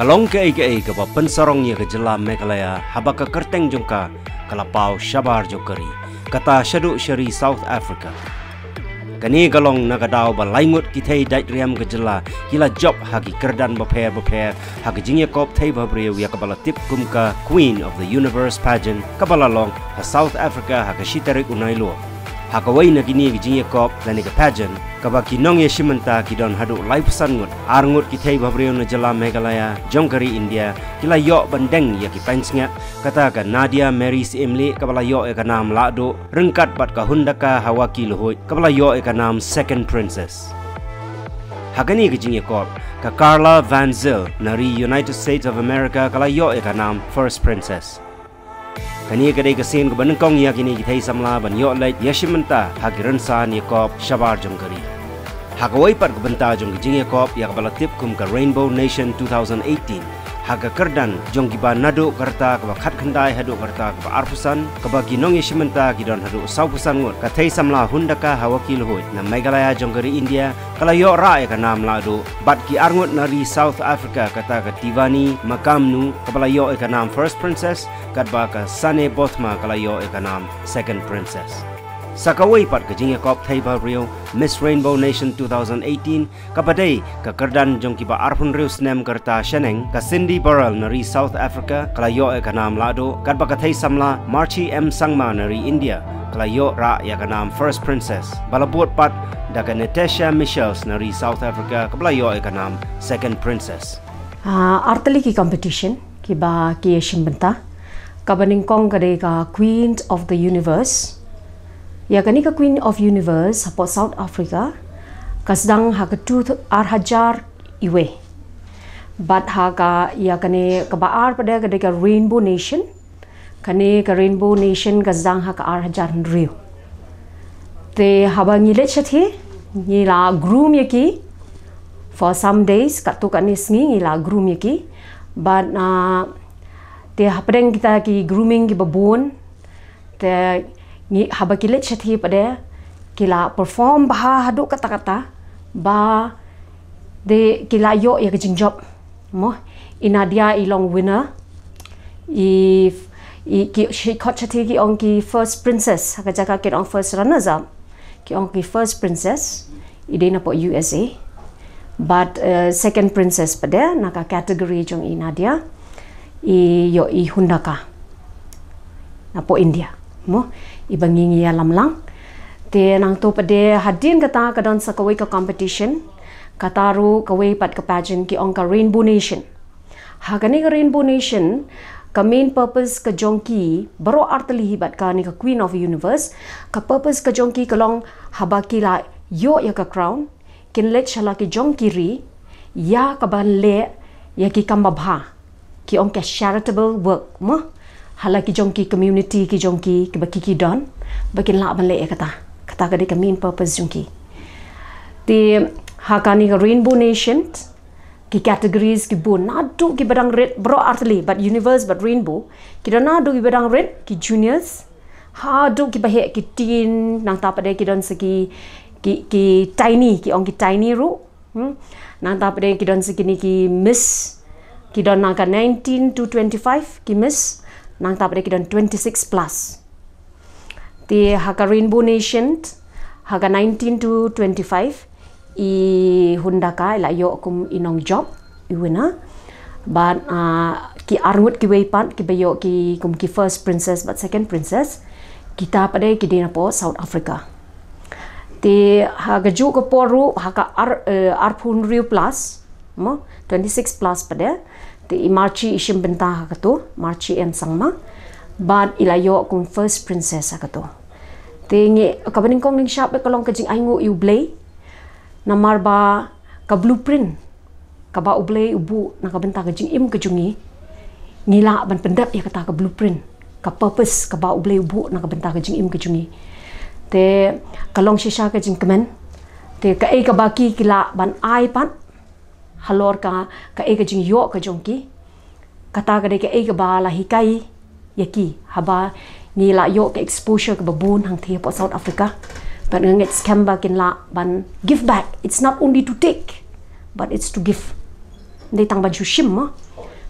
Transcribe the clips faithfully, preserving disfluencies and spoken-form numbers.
Long kaei kaei kaba pynsarong ïa ka jylla Meghalaya haba ka kyrteng jong ka ka la paw shabar jong ka ri, kata shaduh sha ri South Africa. Kane ka long na ka daw ba lai ngut ki thei dait riam ka jylla ki la jop ha ki kyrdan bapher bapher ha ka jingïakop thei bhabriew ïa kaba la tip kum ka Queen of the Universe Pageant kaba la long ha South Africa ha ka shi tarik u Nailur. Ha kawei na kine ki jingïakop lane ka pageant kaba ki nongïashim bynta ki don haduh laiphew san ngut, ar ngut ki thei bhabriew na jylla Meghalaya jong ka ri India ki la ïoh ban deng ïa ki pansngiat, kata ka Nadia Mary Syiemlieh kaba la ïoh ïa ka nam Lahduh, ryngkat bad ka Hundaka Hawaki Luhuid kaba la ïoh ïa ka nam Second Princess. Ha kane ka jingïakop, ka Carla Van Zyl na ri United States of America ka la ïoh ïa ka nam First Princess. Kane ka dei ka sien kaba nyngkong ïa kine ki thei samla ban ïoh leit ïashim bynta ha ki rynsan ïakop shabar jong ka ri. Ha kawei pat ka bynta jong ka jingïakop ïa kaba la tip kum ka Rainbow Nation two thousand eighteen, ha ka kyrdan jong kiba naduh ka rta kaba khatkhyndai haduh ka rta kaba arphew san, kaba ki nongïashim bynta ki don haduh sawphew san ngut, ka thei samla Hundaka Hawaki Luhuid na Meghalaya jong ka ri India ka la ïoh rah ïa ka nam Lahduh, bad ki ar ngut na ri South Africa, kata ka Tivani Makamnu kaba la ïoh ïa ka nam First Princess, katba ka Sane Bothma ka la ïoh ïa ka nam Second Princess. Sa kawei pat ka jingïakop thei bhabriew, Miss Rainbow Nation two thousand eighteen, kaba dei ka kyrdan jong kiba arphew hynriew snem ka rta shaneng, ka Cindy Burrell na ri South Africa ka la ïoh ïa ka nam Lahduh, katba ka thei samla Marchi M Sangma na ri India ka la ïoh rah ïa ka nam First Princess, ba la bud pat da ka Natasha Michels na ri South Africa kaba la ïoh ïa ka nam Second Princess. Ah, artylli ki competition kiba ki ïashim bynta. Kaba nyngkong ka dei ka Queen of the Universe. Ïa kane ka Queen of Universe hapoh South Africa ka sdang ha ka tu ar hajar iwei. Bad ha ka ïa kane kaba ar pat ka dei ka Rainbow Nation. Kane ka Rainbow Nation ka sdang ha ka ar hajar hynriew. Te haba ngi leit shathie ngi la groom ïa ki for some days, katto katne sngi ngi la groom ïa ki. Bad, ah, te hapdeng kita ki grooming kiba bun, te ngi haba ki leit shathie pat ki la perform bha haduh katta katta ba te ki la ïoh ïa ka jingjop. Mo, i Nadia i long winner. I, i ki, shi khot shathie ki ong ki first princess, ha ka jaka ki ong first runners up, ki ong ki first princess. I dei napoh U S A. Bad, eh, second princess pat na ka category jong i Nadia i ïoh i Hundaka napoh India. Mo, iba ngi ngi ïalam lang. Te nangto pat hadien kata ka don sa kawei ka competition, kata ruh kawei pat ka pageant ki ong ka Rainbow Nation. Ha kane ka Rainbow Nation, ka main purpose ka jong ki, baroh artylli hi bad kane ka Queen of Universe, ka purpose ka jong ki ka long haba ki la ïoh ïa ka crown, kin leit sha la ki jong ki ri ïa kaban leh ïa ki kam babha, ki ong ka charitable work, mo, ha la ki jong ki community ki jong ki kiba ki ki don, ba kin lah ban leh ïa kata. Kata ka dei ka main purpose jong ki. Te ha kane ka Rainbow Nation, ki categories ki bun, naduh kiba dang rit, baroh artylli, bad Universe bad Rainbow, ki don naduh kiba dang rit, ki juniors, haduh kiba heh, ki teen, nangta pat ki don sa ki, ki, ki tiny, ki ong ki tiny ruh. Hmm? Nangta pat ki don sa kine ki miss, ki don na ka nineteen to twenty-five ki miss, nangta pat ki don twenty-six plus. Te ha ka Rainbow Nation, ha ka nineteen to twenty-five, i Hundaka i la ïoh kum i nongjop, i winner. Bad, ah, ki arngut kiwei pat kiba ïoh ki kum ki first princess bad second princess, kita pat ki dei napoh South Africa. Te ha kajuh ka por ruh, ha ka ar, eh, arphew hynriew plus, mo, twenty-six plus pat, te i Marchi i shim bynta ha kato, Marchi M Sangma. Bad i la ïoh kum first princess ha kato. Te ngi, kaba nyngkong ngi shah bad ka long ka jingainguh ïa U Blei. Namar ba ka blueprint kaba U Blei u buh na ka bynta ka jingim ka jong ngi, ngi lah ban pyndep ïa kata ka blueprint, ka purpose kaba U Blei u buh na ka bynta ka jingim ka jong ngi. Te ka long shisha ka jingkmen. Te kaei kaba ki, ki lah ban ai pat halor ka, kaei ka jingïoh ka jong ki. Kata ka dei kaei kaba la hikai ïa ki, haba ngi la ïoh ka exposure kaba bun hangtei hapoh South Africa. Bad nga ngeit skhem ba kin lah ban give back. It's not only to take, but it's to give. Ym dei tang ban shu shim, mo.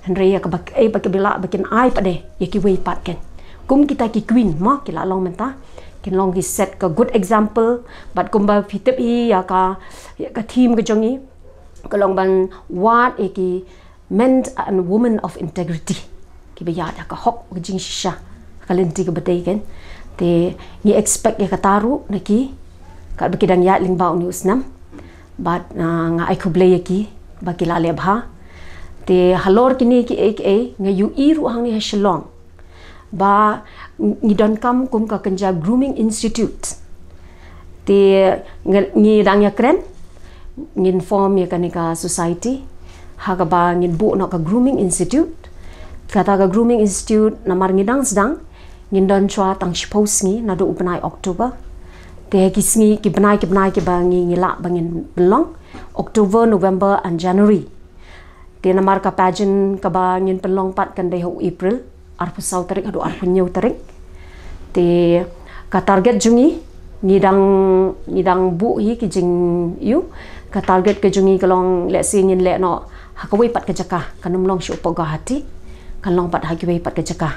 Hynrei ïa kaba, eh, ba ki ba lah ba kin ai pat de ïa kiwei pat kein. Kum kita ki queen mo ki la long mynta. Kin long ki set ka good example. Bad kumba phi tip hi ïa ka, ïa ka theme ka jong ngi ka long ban wad ïa ki men and women of integrity. Kiba ïaid ha ka hok, ka jingshisha, ka lynti kaba dei kein. Te ngi expect ïa kata ruh na ki, katba ki dang ïaid lyngba une u snem. Bad, ah, nga ai khublei ïa ki ba ki la leh bha. Te halor kine kiei kiei nga ïohi ruh hangne ha Shillong ba ngi donkam kum ka kynja grooming institute. Te ngi, ngi dang ïakren, ngin form ïa kane ka society ha kaba ngin buh noh ka grooming institute. Kata ka grooming institute namar ngi dang sdang, ngin don shuwa tang shiphew sngi naduh u bnai October. Te ki sngi, ki bnai, ki bnai kiba ngi, ngi lah ba ngin pynlong, October, November and January. Te namar ka pageant kaba ngin pynlong pat kan dei ha u April arphew saw tarik haduh arphew hynñiew tarik. Te ka target jong ngi, ngi dang, ngi dang buh hi ki jingïoh. Ka target ka jong ngi ka long, let's say, ngin leh noh ha kawei pat ka jaka, kan ym long shuh hapoh Guwahati, kan long pat ha kiwei pat ka jaka.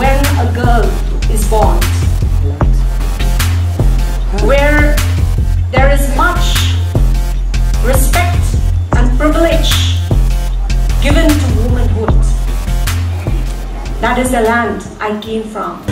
When a girl is born, where there is much respect and privilege given to womanhood, that is the land I came from.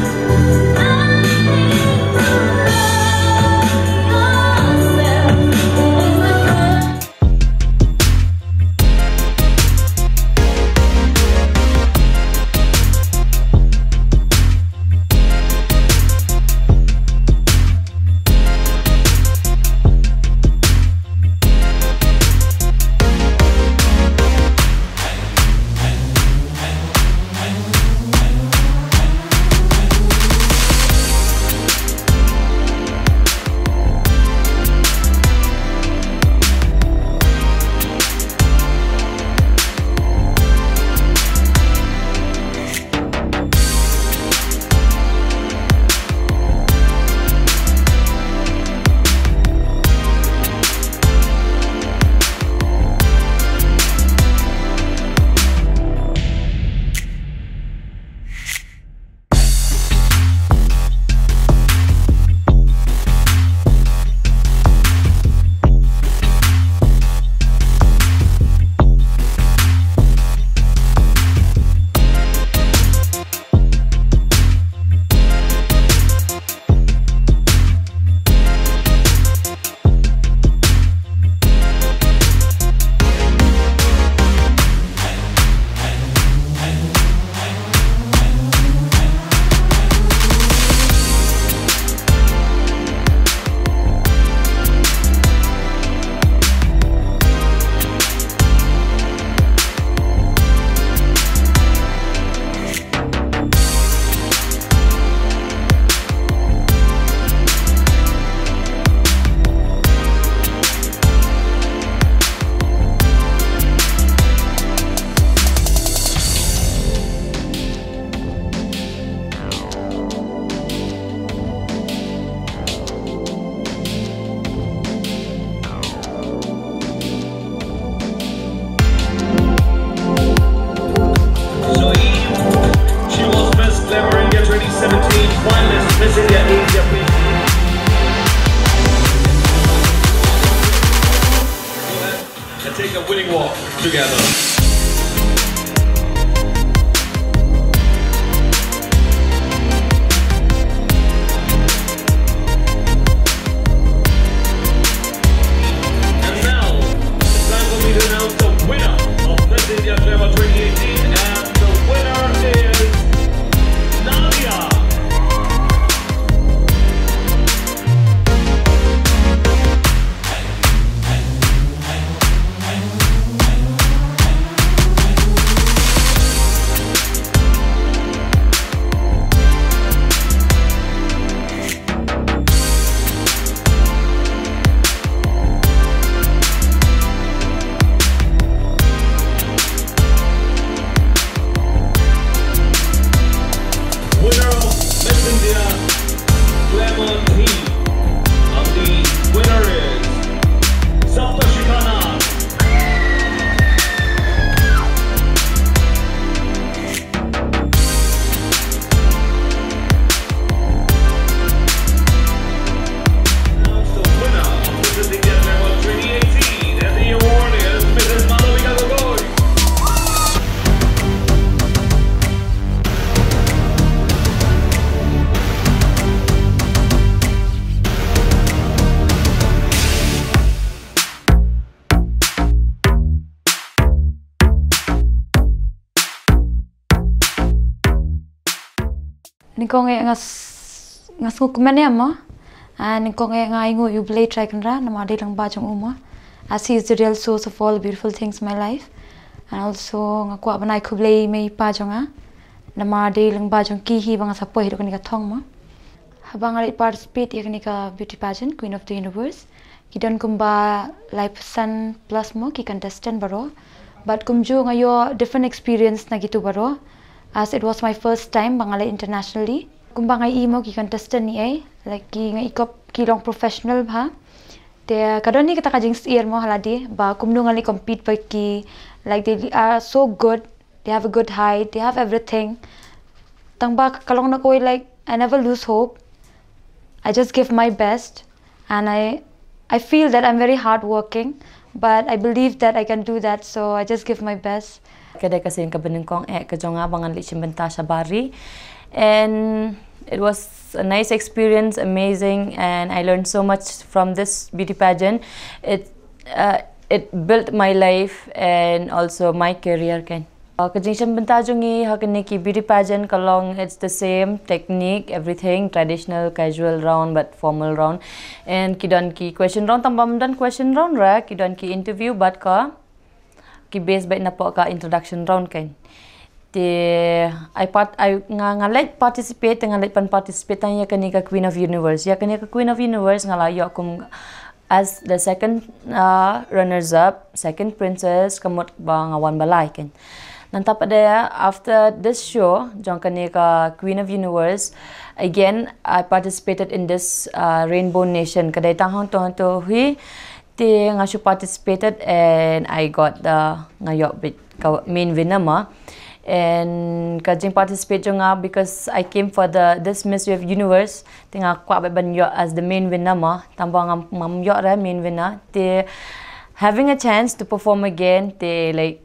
Zoe, she was Miss Glamour India twenty seventeen, finalist Miss India Asia Pacific. And take a winning walk together. And now, it's time for me to announce the winner of Miss India Glamour twenty eighteen, and the winner is Nadia. Nyngkong eh nga s-, nga sngewkmen ïa mo. Ah, nyngkong eh nga ainguh ïa U Blei Trai Kynrad namar dei lyngba jong u mo. As he is the real source of all the beautiful things in my life. And also nga kwah ban ai khublei ïa i mei i pa jong nga namar dei lyngba jong ki hi ba nga sa poi haduh kane ka thong mo. Haba nga leit participate ïa kane ka beauty pageant, Queen of the Universe, ki don kumba lai percent plus mo ki contestant baroh. But kumjuh nga ïoh different experience na kitu baroh, as it was my first time ba nga leit internationally. Kumba nga i mo ki contestant ni eh, like ki nga i kop ki long professional bha. Te ka don hi kata ka jingsngewsih mo ha lade ba kumno ngan leit compete bad ki, like they are so good, they have a good height, they have everything. Tang ba ka long na kawei, like, I never lose hope. I just give my best, and I I feel that I'm very hardworking, but I believe that I can do that, so I just give my best. Ka dei ka sien kaba nyngkong eh ka jong nga ba ngan leit shim bynta shabar ri. And it was a nice experience, amazing, and I learned so much from this beauty pageant. It uh, it built my life and also my career kan. Uh, ka jingshim bynta jong ngi ha kane ki beauty pageant ka long, it's the same technique, everything, traditional, casual round, but formal round. And ki don ki question round, tang ba ym don question round ra, ki don ki interview, but ka ki base beit na poh ka introduction round kan. Te I part, I nga, nga leit participate, te nga leit pan participate tang ïa kane ka Queen of Universe. Ïa kane ka Queen of Universe nga la ïoh kum as the second, uh, runners up, second princess, ka mut ba nga wan ba lai kan. Nangta pat de, after this show jong kane ka Queen of Universe, again I participated in this, uh, Rainbow Nation. Ka dei tang hangto hangto hi. Te nga shu participated and I got the, nga ïoh beit ka main winner mo. And ka jing participate jong nga, because I came for the, this Miss Universe, te nga kwah beit ban ïoh as the main winner mo. Tang ba ngam, ngam ïoh re main winner. Te having a chance to perform again, te, like,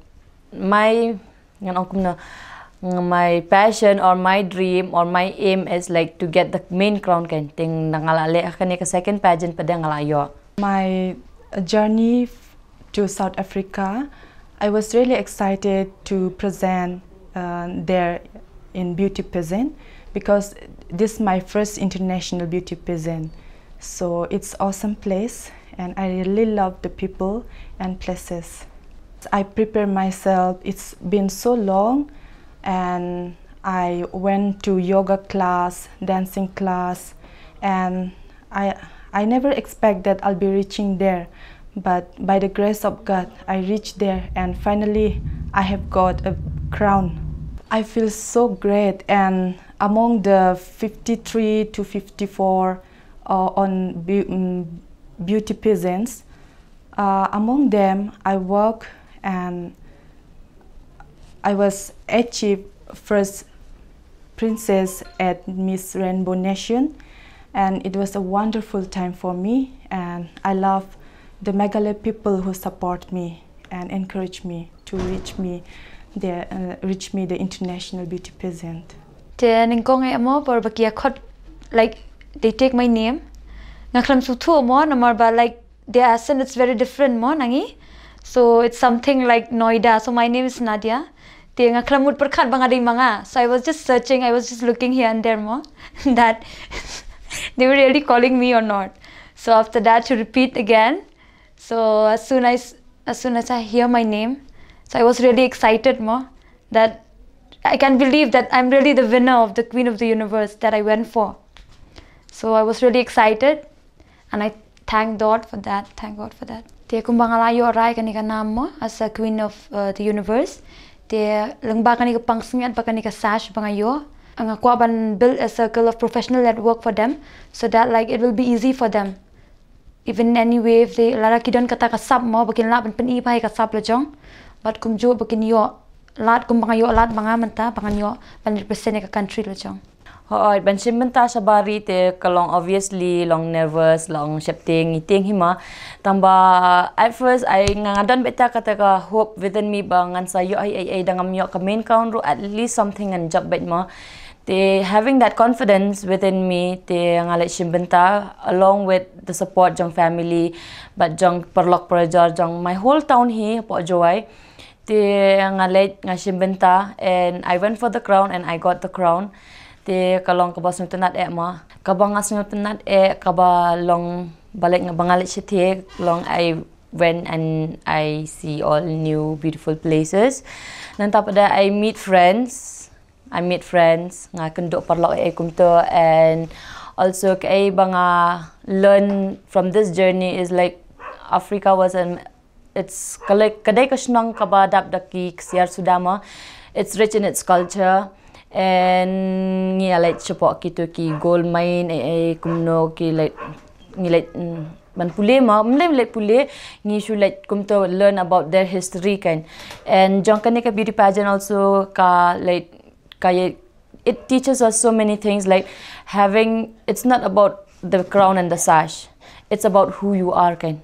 my, ngan ong kumno, my passion or my dream or my aim is, like, to get the main crown kan. Te nga la leh ha kane ka second pageant pat de nga la ïoh. My journey f-, to South Africa, I was really excited to present, uh, there in beauty pageant because this is my first international beauty pageant. So it's awesome place and I really love the people and places. I prepare myself. It's been so long, and I went to yoga class, dancing class, and I, I never expect that I'll be reaching there. But by the grace of God, I reached there, and finally I have got a crown. I feel so great, and among the fifty-three to fifty-four, uh, on beau-, mm, beauty pageants, uh, among them, I work and I was achieved first princess at Miss Rainbow Nation, and it was a wonderful time for me, and I love the Meghalaya people who support me and encourage me to reach me the, uh, reach me the international beauty pageant. Te nyngkong eh mo por ba ki ïa khot, like, they take my name. Nga khlem sngewthuh mo namar ba, like, the accent, it's very different mo na ngi. So it's something like Noida. So my name is Nadia. Te nga khlem mut pyrkhat ba nga dei ma nga. So I was just searching, I was just looking here and there mo that they were really calling me or not. So after that, to repeat again. So as soon as, as soon as I hear my name, so I was really excited mo that I can believe that I'm really the winner of the Queen of the Universe that I went for. So I was really excited. And I thank God for that, thank God for that. Te kumba nga la ïoh rai kane ka nam mo as a Queen of, uh, the Universe. Te lyngba kane ka pansngiat bad kane ka sash ba nga ïoh, nga kwah ban build a circle of professional network for them, so that, like, it will be easy for them. Even anyway, if they, lada ki don kata ka sap mo, ba kin lah ban pyni bha ïa ka sap la jong. Bad kumjuh ba kin ïoh lad kumba nga ïoh lad ma nga mynta, ba ngan ïoh ban represent ïa ka country la jong. Hooid, ban shim bynta shabar ri te ka long obviously long nervous, long sheptieng, ngi tieng hi ma. Tang ba at first I nga, nga don beit kata ka hope within me ba ngan sa ïoh ei ei ei, da ngam ïoh ka main crown ruh at least something ngan jop beit ma. Te having that confidence within me, te nga leit shim bynta along with the support jong family, bad jong paralok parajor jong my whole town hi hapoh Jowai. Te nga leit nga shim bynta and I went for the crown and I got the crown. Te ka long kaba sngewtynnat eh ma. Kaba nga sngewtynnat eh kaba long ba leit nga ba nga leit shatei long I went and I see all new beautiful places. Nangta pat I meet friends. I meet friends. Nga kynduh paralok eh kumto and also kaei ba nga learn from this journey is like Africa was an it's ka lei ka dei ka shnong kaba dap da ki ksiar suda ma. It's rich in its culture and ngi ïa leit shapoh kito ki gold mine eh, eh kumno ki leit ngi leit mm, ban pule ma mlem leit pule ngi shu leit kumto learn about their history kan. And jong kane ka beauty pageant also ka leit ka ïa it teaches us so many things like having it's not about the crown and the sash, it's about who you are kan.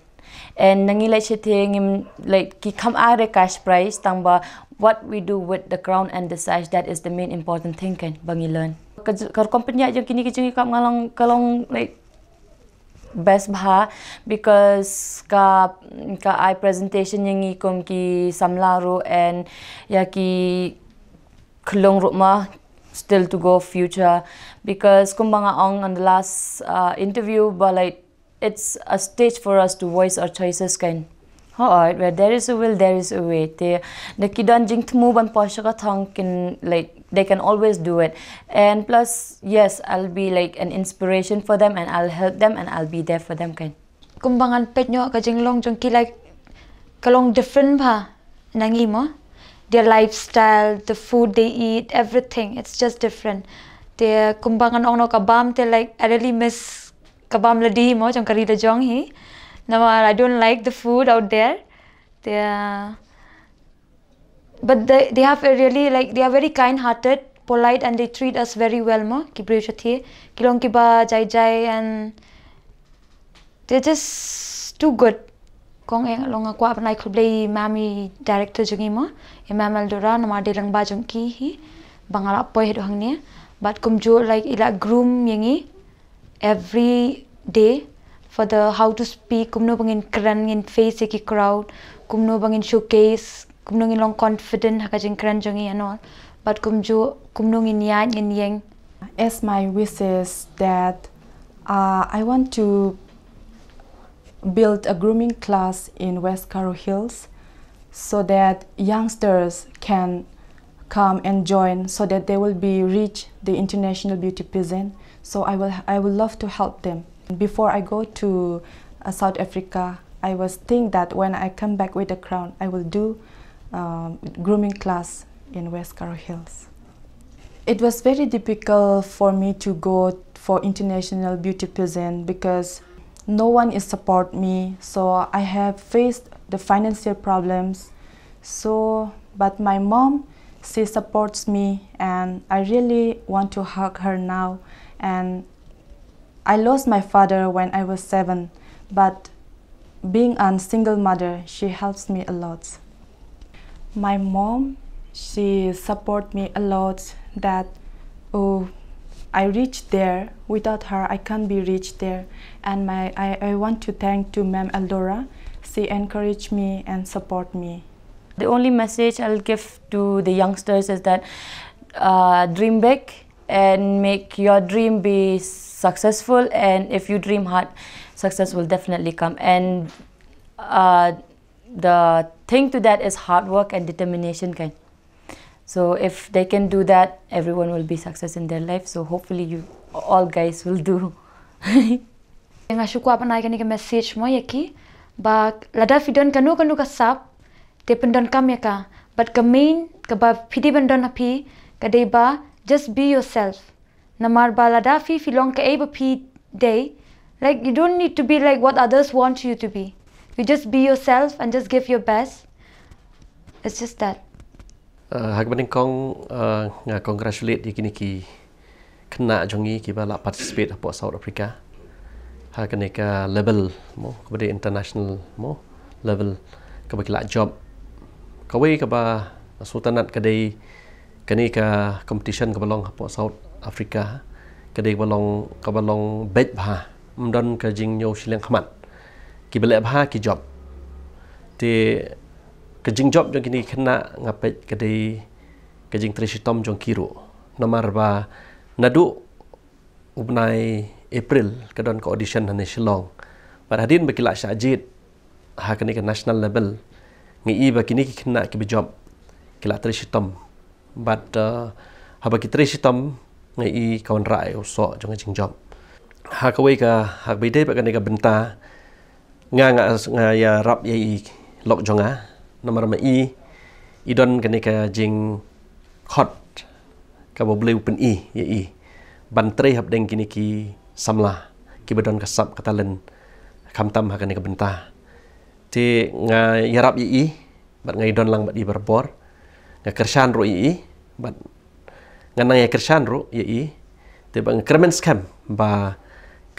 And na ngi leit shatei ngim like ki kham ai re cash prize tang ba what we do with the crown and the sash, that is the main important thing kan ba ngi learn. Ka ju- ka rukom pynïaid jong kine ki jong ki kam nga long ka long like best bha because ka ka ai presentation ïa ngi kum ki samla ruh and ïa ki khlung ruh ma still to go future because kumba nga ong on the last uh, interview ba like it's a stage for us to voice our choices kan. Hooid, where there is a will there is a way. Te da ki don jingthmu ban poi sha ka thong kin like they can always do it. And plus yes, I'll be like an inspiration for them and I'll help them and I'll be there for them kan. Kumba ngan peit noh ka jinglong jong ki like ka long different bha na ngi mo. Their lifestyle, the food they eat, everything, it's just different. Te kumba ngan ong noh ka bam te like I really miss ka bam lade mo jong ka ri la jong hi. Namar I don't like the food out there. They are, but they, they have a really like they are very kind hearted, polite and they treat us very well mo ki briew shatei. Ki long kiba jai jai and they're just too good. Kong eh long kwah ban ai khublei ma'am i director jong i mo. I ma'am Eldora namar dei lang ba jong ki hi. Ba nga la poi hi doh hangne. But kumjuh like i la groom ïa ngi every day for the how to speak, kumno ba ngin kren ngin face ïa ki crowd, kumno ba ngin showcase, kumno ngin long confident ha ka jingkren jong ngi and all. But kumjuh kumno ngin ïaid ngin ïeng. As my wishes that uh, I want to build a grooming class in West Garo Hills so that youngsters can come and join so that they will be reach the international beauty pageant. So I will I will love to help them. Before I go to uh, South Africa, I was think that when I come back with the crown, I will do um, grooming class in West Garo Hills. It was very difficult for me to go for international beauty pageant because no one is support me. So I have faced the financial problems. So, but my mom, she supports me, and I really want to hug her now. And I lost my father when I was seven, but being a single mother, she helps me a lot. My mom, she support me a lot that oh, I reached there. Without her, I can't be reached there. And my I, I want to thank to Ma'am Eldora. She encouraged me and support me. The only message I'll give to the youngsters is that uh, dream big and make your dream be successful. And if you dream hard, success will definitely come. And uh, the thing to that is hard work and determination kan. So if they can do that, everyone will be success in their life. So hopefully you all guys will do. Nga shu kwah ban ai kane ka message mo ïa ki ba lada phi don kano kano ka sap te pyndonkam ïa ka, but ka main kaba phi dei ban don ha phi ka dei ba just be yourself. Namar ba lada phi phi long kaei ba phi dei, like you don't need to be like what others want you to be. You just be yourself and just give your best. It's just that. Uh, ha kaba nyngkong uh, nga congratulate ïa kine ki khynnah jong ngi kiba la participate hapoh South Africa ha kane ka level mo kaba dei international mo level kaba ki la jop. Kawei kaba sngewtynnat ka dei kane ka competition kaba long hapoh South Africa ka dei kaba long kaba long beit bha, ym don ka jingñiew shiliang khmat, kiba leh bha ki jop. Te ka jingjop jong kine ki khynnah nga peit ka dei ka jingtrei shitom jong ki ruh. Namar ba Naduh u bnai April ka don ka audition hangne Shillong. Bad hadien ba ki la shah jied ha kane ka national level, nga i ba kine ki khynnah kiba jop ki la trei shitom. Bad, uh, haba ki trei shitom, nga i ka wanrah ïa u soh jong ka jingjop. Ha kawei ka, ha kaba ïadei bad kane ka bynta, nga, nga, nga ïarap ïa i lok jong nga. Namar ma i, i don kane ka jingkhot kaba U Blei u pyni ïa i ban trei hapdeng kine ki samla kiba don ka sap ka talent, khamtam ha kane ka bynta. Te nga ïarap ïa i, bad nga ïadon lang bad i barabor. Nga kyrshan ruh ïa i, bad nga nang ïa kyrshan ruh ïa i. Te bad nga kyrmen skhem ba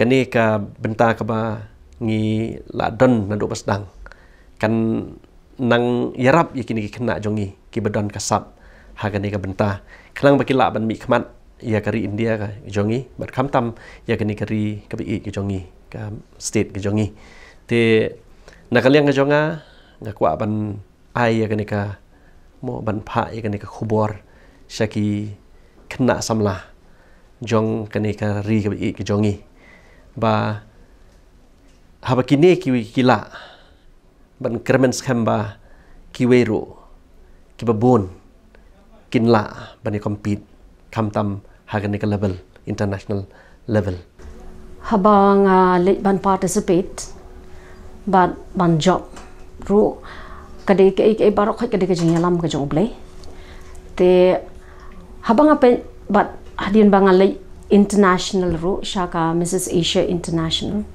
kane ka bynta kaba ngi la don naduh ba sdang kan nang ïarap ïa kine ki khynnah jong ngi kiba don ka sap ha kane ka bynta, khnang ba ki lah ban mihkhmat ïa ka ri India ka jong ngi, bad khamtam ïa kane ka ri kaba ïeit ka jong ngi, ka state ka jong ngi. Te na ka liang ka jong nga, nga kwah ban ai ïa kane ka, mo, ban phah ïa kane ka khubor sha ki khynnah samla jong kane ka ri kaba ïeit ka jong ngi, ba haba kine ki, ki lah, bad nga kyrmen skhem ba kiwei ruh kiba bun kin lah ban ïa compete, khamtam ha kane ka level, international level. Haba nga leit ban participate bad ban jop ruh, ka dei kaei kaei baroh khoit ka dei ka jingïalam ka jong U Blei. Te haba nga peit bad hadien ba nga leit international ruh, sha ka Missus Asia International,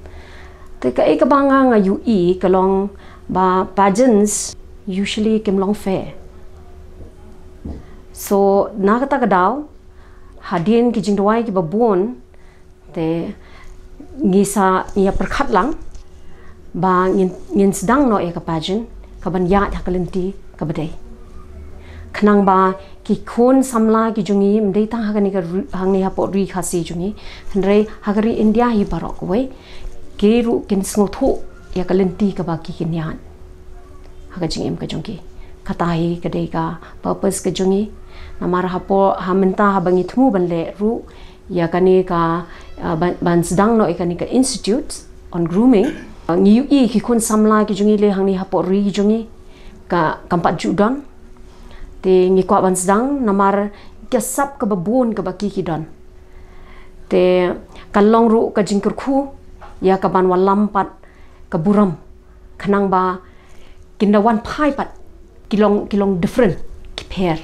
te kaei kaba nga, nga ïohi ka long ba pageants usually kim long fair. So na kata ka daw, hadien ki jingduwai kiba bun, te ngi sa, ngi ïa pyrkhat lang ba ngin, ngin sdang noh ïa ka pageant kaban ïaid ha ka lynti kaba dei, khnang ba ki khun samla ki jong ngi, ym dei tang ha kane ka ri, hangne hapoh ri Khasi jong ngi, hynrei ha ka ri India hi baroh kawei, ki ruh kin sngewthuh ïa ka lynti kaba ki kin ïaid ha ka jingim ka jong ki. Kata hi ka dei ka purpose ka jong ngi. Namar hapoh, ha mynta haba ngi thmu ban leh ruh ïa kane ka, ah, ban, ban sdang noh ïa kane ka Institute on Grooming, ah, ngi ïohi ki khun samla ki jong ngi lei hangne hapoh ri ki jong ngi ka, kam pat ju don. Te ngi kwah ban sdang namar ka sap kaba bun kaba ki, ki don. Te ka long ruh ka jingkyrkhu ïa kaban wallam pat ka burom, khnang ba kin da wan phai pat ki long, ki long different, ki pher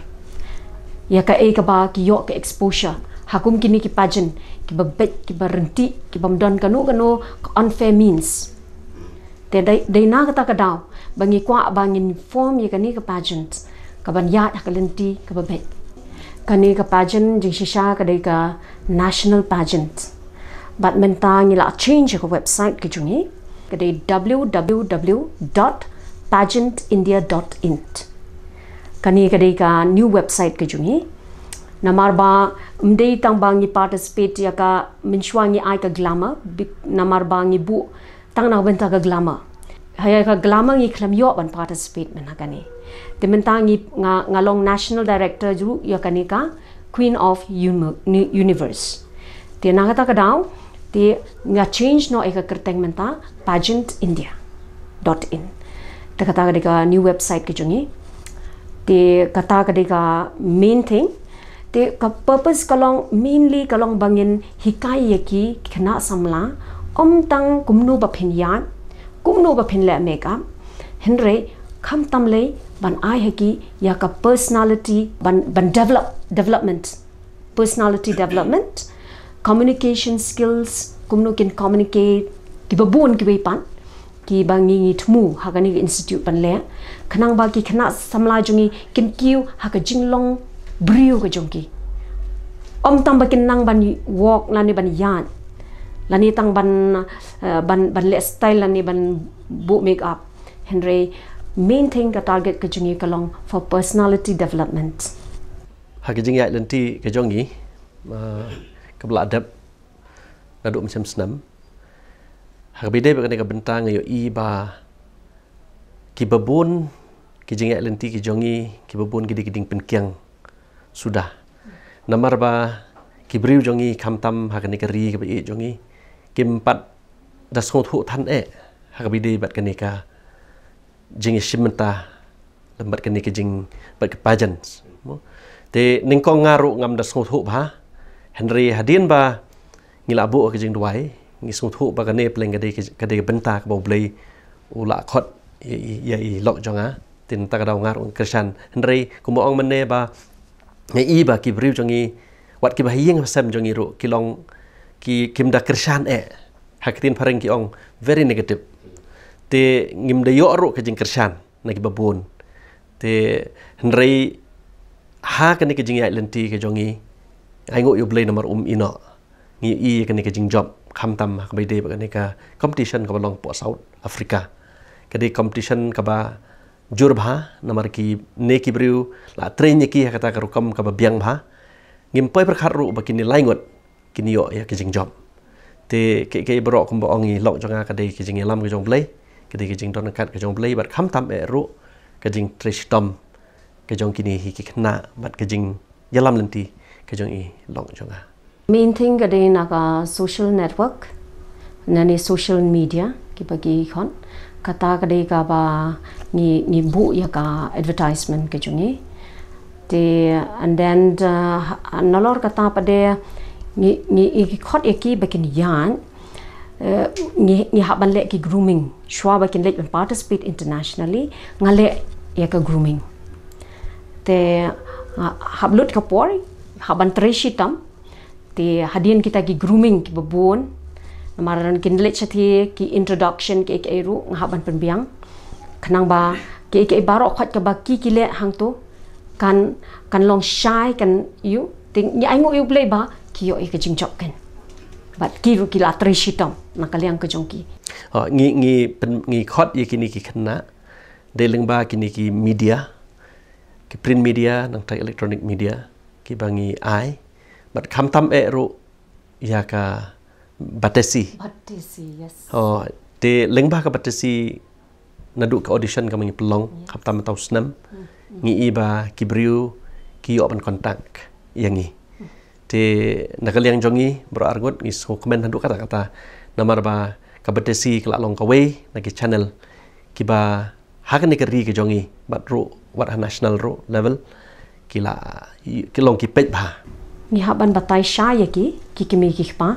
ïa kaei kaba ki ïoh ka exposure ha kum kine ki pageant kiba beit, kiba ryntih, kibym don kano kano ka unfair means. Te dei, dei na kata ka daw ba ngi kwah ba ngin form ïa kane ka pageant kaban ïaid ha ka lynti kaba beit. Kane ka pageant jingshisha ka dei ka national pageant. Bad mynta ngi la change ïa ka website ka jong ngi, ka dei w w w dot pageant india dot in. Kane ka dei ka new website ka jong ngi. Namar ba ym dei tang ba ngi participate ïa ka, mynshuwa ngi ai ka glamour, bi-, namar ba ngi buh tang na ka bynta ka glamour. Ha ïa ka glamour ngi khlem ïoh ban participate mynta kane. Te mynta ngi, nga, nga long national director ruh ïa kane ka Queen of Uni-, Universe. Te na kata ka daw, te nga change noh ïa ka kyrteng mynta pageant india dot in. Te kata ka dei ka new website ka jong ngi. Te kata ka dei ka main thing. Te ka purpose ka long mainly ka long ba ngin hikai ïa ki khynnah samla ym tang kumno ba phin ïaid, kumno ba phin leh makeup, hynrei khamtam lei ban ai ha ki ïa ka personality, ban, ban develop, development, personality development, communication skills, kumno kin communicate, kiba bun kiwei pat kiba ngi, ngi thmu ha kane ka institute ban leh, khnang ba ki khynnah samla jong ngi kin kiew ha ka jinglong briew ka jong ki. Ym tang ba kin nang ban walk lane ban ïaid, lane tang ban, eh, ban, ban leh style lane ban buh makeup. Hynrei main thing, ka target ka jong ngi ka long for personality development. Ha ka jingïaid lynti ka jong ngi, eh, kaba la dep naduh mynshem snem, ha kaba ïadei bad kane ka bynta nga ïohi ba kiba bun ki jingïaid lynti ki jong ngi, kiba bun ki dei ki dieng pynkiang suda. Namar ba ki briew jong ngi khamtam ha kane ka ri kaba ïeit jong ngi kim pat da sngewthuh than eh ha kaba ïadei bad kane ka jingïashim bynta lem bad kane ka jing bad ka pageant. Te nyngkong nga ruh ngam da sngewthuh bha, hynrei hadien ba ngi la buh ka jingduwai, ngi sngewthuh ba kane pleng ka dei ka, ka dei ka bynta kaba U Blei u la khot ïa i, ïa i lok jong nga. Te nangta ka daw nga ruh nga kyrshan, hynrei kumba ong mynne ba nga i ba ki briew jong ngi, wat kiba ha ïing ha sem jong ngi ruh, ki long ki, kim da kyrshan eh. Ha ka ktien phareng ki ong very negative. Te ngim da ïoh ruh ka jingkyrshan na kiba bun. Te hynrei ha kane ka jingïaid lynti ka jong ngi, ai nguh ïa U Blei namar um ïehnoh. Ngi ïohi ïa kane ka jingjop khamtam ha kaba ïadei bad kane ka competition kaba long hapoh South Africa. Ka dei competition kaba jur bha namar kine ki briew la train ïa ki ha kata ka rukom kaba biang bha. Ngim poi pyrkhat ruh ba kine lai ngut kin ïoh ïa ka jingjop. Te kaei kaei baroh kumba ong i lok jong nga ka dei ka jingïalam ka jong U Blei, ka dei ka jingdon ryngkat ka jong U Blei, bad khamtam eh ruh ka jingtrei shitom ka jong kine hi ki khynnah bad ka jingïalam lynti ka jong i lok jong nga. Main thing ka dei na ka social network, na ne social media kiba ki khot. Kata ka dei kaba ngi, ngi buh ïa ka advertisement ka jong ngi. Te, and then, uh, nalor kata pat de ngi, ngi, ngi khot ïa ki ba kin ïaid, eh, ngi, ngi hap ban leh ki grooming. Shuwa ba kin leit ban participate internationally, nga leh ïa ka grooming. Te, ah, hap lut ka por, hap ban trei shitom. Te hadien kita ki grooming kiba bun, namar kin leit shathie ki introduction kiei kiei ruh nga hap ban pynbiang. Khnang ba kiei kiei baroh khoit kaba ki, ki leh hangto kan, kan long shai, kan ïoh. Te ngi ai nguh ïa U Blei ba ki ïoh ïa ka jingjop kan. Bad ki ruh ki la trei shitom na ka liang ka jong ki. Oh, ngi, ngi pyn-, ngi khot ïa kine ki khynnah dei lyngba kine ki media, ki print media, nangta electronic media kiba ngi ai. Bad khamtam eh ruh ïa ka Batesi. Batesi, yes. Oh, te lyngba ka Batesi naduh ka audition kaba ngi pynlong, yeah, khamtam mynta u snem, mm, mm, ngi i ba ki briew ki ïoh ban contact ïa ngi. Mm. Te na ka liang jong ngi baroh arngut ngi sngewkmen haduh katta katta. Namar ba ka Batesi ka la long kawei na ki channel kiba ha kane ka ri ka jong ngi bad ruh wat ha national ruh level ki la, ki long ki peit bha. Ngi hap ban batai shai ïa ki, ki kmie ki kpa.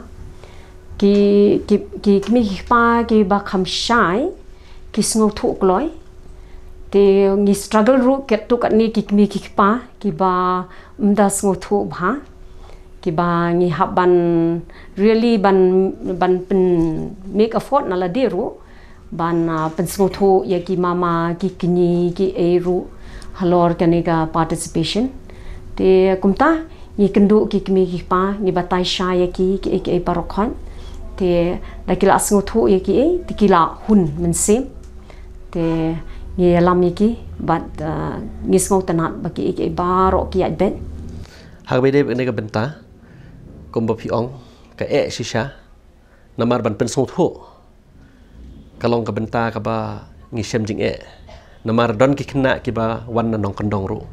Ki, ki, ki kmie ki kpa kiba kham shai, ki sngewthuh kloi. Te ngi struggle ruh katto katne ki kmie ki kpa kiba ym da sngewthuh bha, kiba ngi hap ban really ban, ban pyn make effort na lade ruh ban, ah, pynsngewthuh ïa ki mama, ki kñi, kiei ruh halor kane ka participation. Te kumta ngi kynduh ki kmie ki kpa, ngi batai shai ïa ki, kiei kiei baroh khoit. Te da ki la sngewthuh ïa kiei, te ki la hun mynsiem. Te ngi ïalam ïa ki bad, ah, ngi sngewtynnat ba kiei kiei baroh ki ïaid beit. Ha kaba ïadei bad kane ka bynta, kumba phi ong, ka eh shisha, namar ban pynsngewthuh ka long ka bynta kaba ngi shem jingeh. Namar don ki khynnah kiba wan na nongkyndong ruh.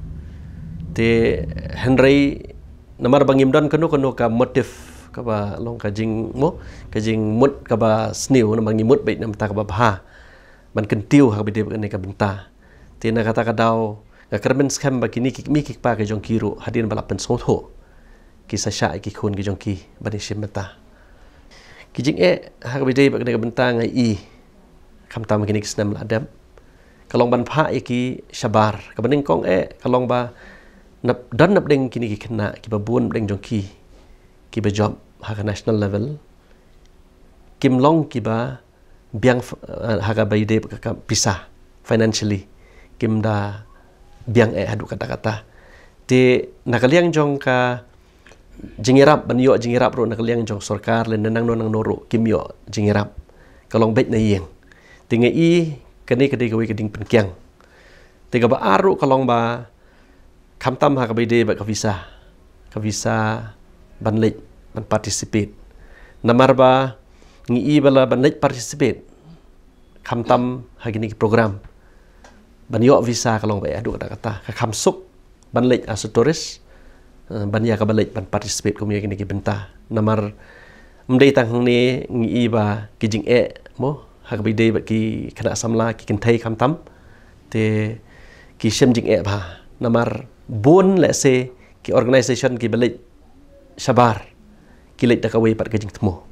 Te hynrei namar ba ngim don kano kano ka motive kaba long ka jing mo, ka jingmut kaba sniew, namar ngi mut beit na bynta kaba bha ban kyntiew ha kaba ïadei bad kane ka bynta. Te na kata ka daw nga kyrmen skhem ba kine ki kmie ki kpa ka jong ki ruh hadien ba la pynsngewthuh ki sa shah ïa ki khun ki jong ki ban ïashim bynta. Ki jingeh ha kaba ïadei bad kane ka bynta nga i khamtam kine ki snem la dep ka long ban phah ïa ki shabar. Kaba nyngkong eh ka long ba nap, don napdeng kine ki khynnah kiba bun napdeng jong ki kiba jop ha ka national level, kim long kiba biang f-, eh, ha kaba ïadei bad ka, ka pisa, financially kim da biang eh haduh katta katta. Te na ka liang jong ka jingïarap, ban ïoh jingïarap ruh na ka liang jong sorkar lane nangno nangno ruh kim ïoh jingïarap. Ka long beit na ïing. Te nga i kane ka dei kawei ka jingpynkhiang. Te kaba ar ruh ka long ba khamtam ha kaba ïadei bad ka visa, ka visa ban leit ban participate. Namar ba ngi i ba la ban leit participate khamtam ha kine ki program, ban ïoh visa ka long ba eh haduh katta katta. Ka kham suk ban leit as a tourist, eh, ban ïa kaba leit ban participate kum ïa kine ki bynta. Namar ym dei tang hangne ngi i ba ki jingeh mo ha kaba ïadei bad ki khynnah samla ki kynthei khamtam. Te ki shem jingeh bha. Namar bun lehse ki organisation kiba leit shabar ki leit da kawei pat ka jingthmu.